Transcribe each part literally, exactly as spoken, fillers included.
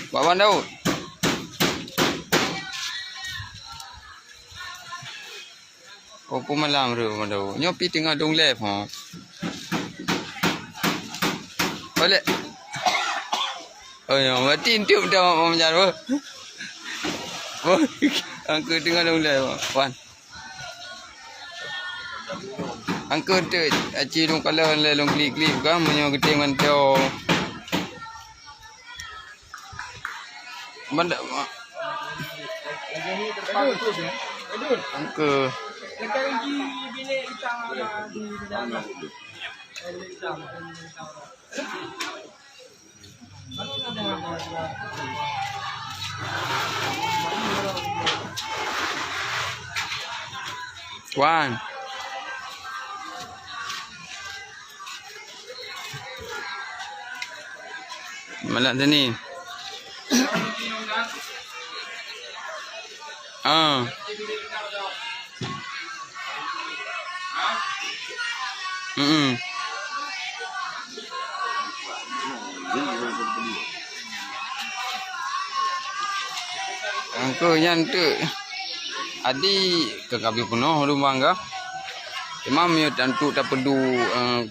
Bak Bang Daud. Oh, peumalam tu Bang Daud. Nyoe pih teungoh dong live, ha. Boleh. Oh, ya, berarti entuk dah Bang Jan, boh. Boh, angka teungoh dong live, Wan. Angka entuk, aci dong kalon lé, dong klik-klik kan, meunyoe geutem ngon teo. Banda, angka. Wan. Malam tadi. Ah. Mm-mm. Angka nyan tu. Adi ka kabi peunoh lumbang ka. Cuma meunyoe tantu tapeudu, eh,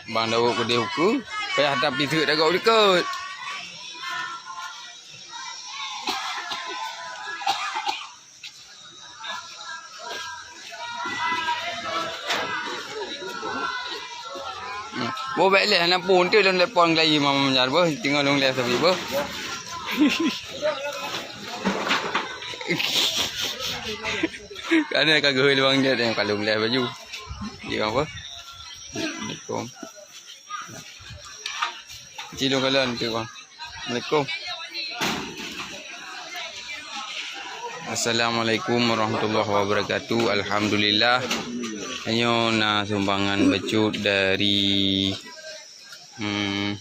Bang Daud keudeh ukeue, payah tapiseuk tagauk likot. Hmm. Boh bèk lé, hana pun tu lôn telepon lagi Mama Manjal beuh, tinggal lôn lé sabe beuh. Kan ka geuhôi lé Bang Jat, ka lôn lé baju. Dia apa? Assalamualaikum. Ci lôn kalon tu, Bang. Assalamualaikum. Assalamualaikum warahmatullahi wabarakatuh. Alhamdulillah. Nyoe na sumbangan bacut dari, hmm,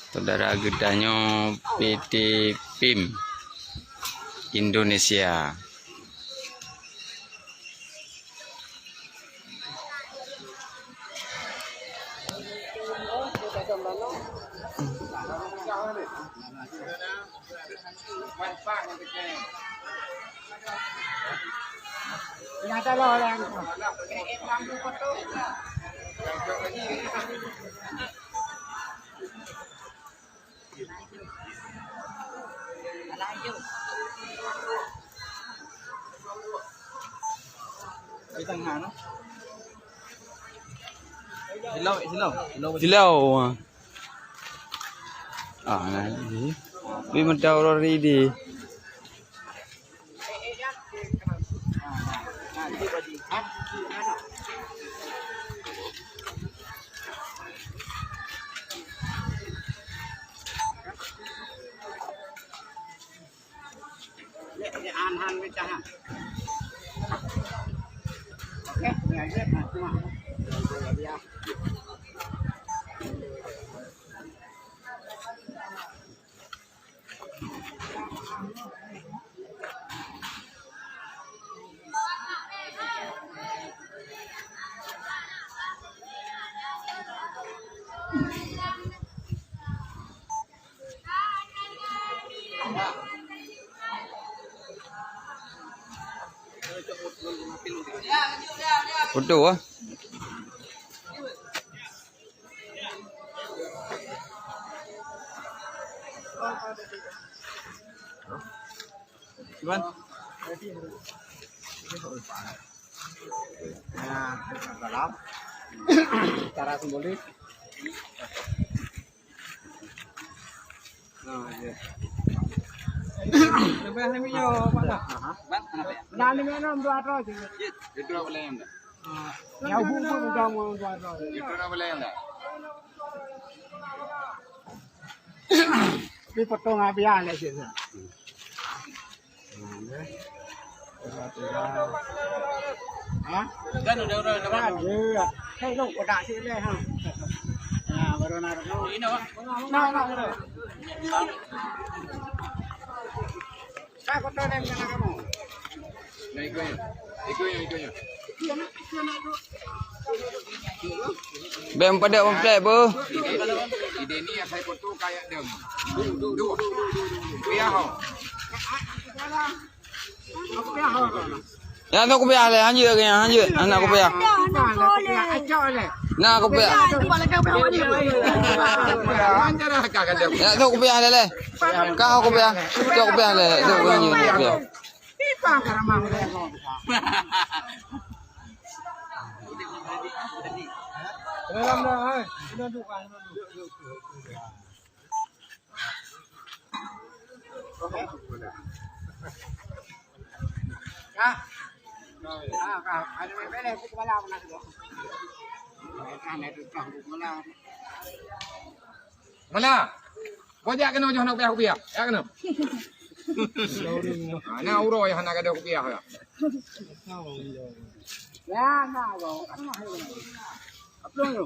saudara geutanyoe P T PIM Indonesia. Di tengah tu. Silau, silau. Silau. Silau. Ah, nah, ini. Ini mentau lori di. Foto ah. Cuman. Nah, salam. Secara simbolis. Nah, iya. Sampai hari minggu, Pak. Nah, ini mana dua ratus. Itu apa lain dah? Ya, bu, bu, bu, bu, bu, bu. Itu apa lain dah? Ini potong habis lah, cik. Hah? Kan udah, udah, udah. Kan, iya. Hei, lu, kodak sih, leh, ha. Nah, baru naruh. Ini, Pak. Nah, nah, nah. Nah, kotak ni, mana kamu? Nah, ikutnya. Ikutnya, ikutnya. Iya, nak, iya, nak, tu. Bèk meupadub meuplek beuh. Ide ni asai kutu kayak dem. Duh. Payah ho. Nyang tu kupiah lé, hanjeuet ke nyang hanjeuet? Anak kupiah. Nak kupiah. Nak tu kupiah lé lé. Kau kupiah. Tu kupiah lé. Tu kupiah. Mana? Kau jak kena jauh nak kupiah, kupiah. Jak kena. Ah, na uroe yang nak ada kupiah ya. Ya, na uroe. Apa tu?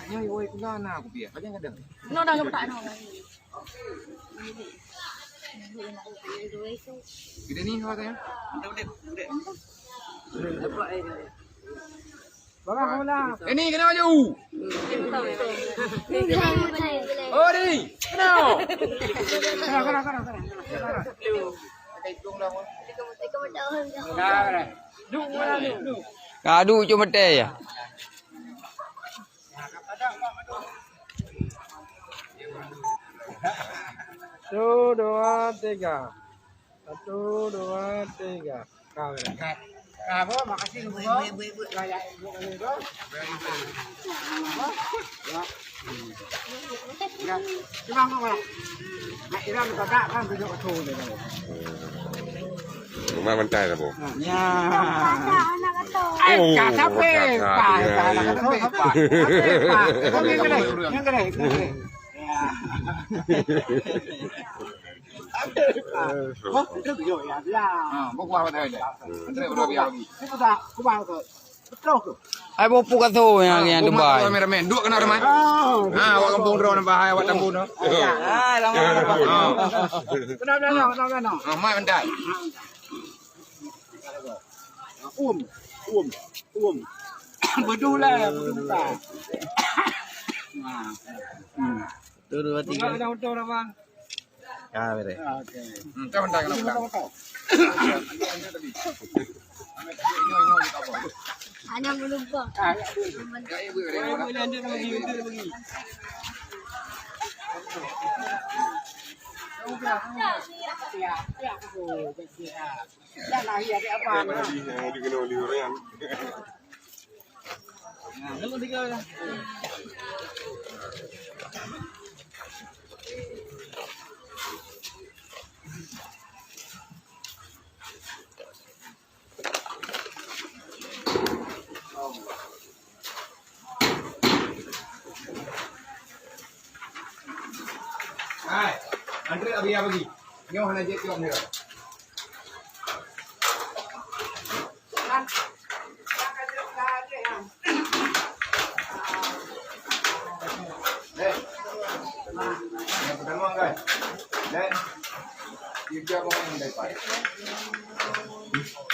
Nyoe woi kula na kupiah. Pajan kadang. No dah letak no. Kita ni kau tanya. Barang mula. Ini kena maju. Oh, ni. Kena. Kena, kena, kena, kena. Kena, kena. Kadu cuma teh ya. Satu, dua, tiga. Satu, dua, tiga. Kau ya. Kau apa? Makasih lu. Cuma kau lah. Nak kira lu tak kan tunjuk aku ni. Rumah mentai lah, Bu. Ya. Oh, kata apa? Kata apa? Kata apa? Yang kena, yang kena. Ya. Oh, itu dia, ya, ya. Ha, buku apa tadi? Itu dah, aku baru tu. Ai boh pukat tu nyang, nyang Dubai. Kameramen, duek keunan ramai. Ha, awak kampung droe nampak hai awak tampun tu. Ah, lama. Kenapa, kenapa, kenapa? Ha, mai mentai. Um, um, um. Betul lah, betul lah. Nah. Hmm. Betul, dua, tiga. Ada motor apa? Ah, beres. Okey. Hmm, tak mentang kena pulang. Hanya melumpah. Hai, Andre, abi ya bagi. Nyoh hana jeuet jawab nyoe. Dek. Yang pertama kan. Dek. Tiga orang yang dapat.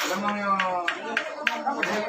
Pertama yang apa dia?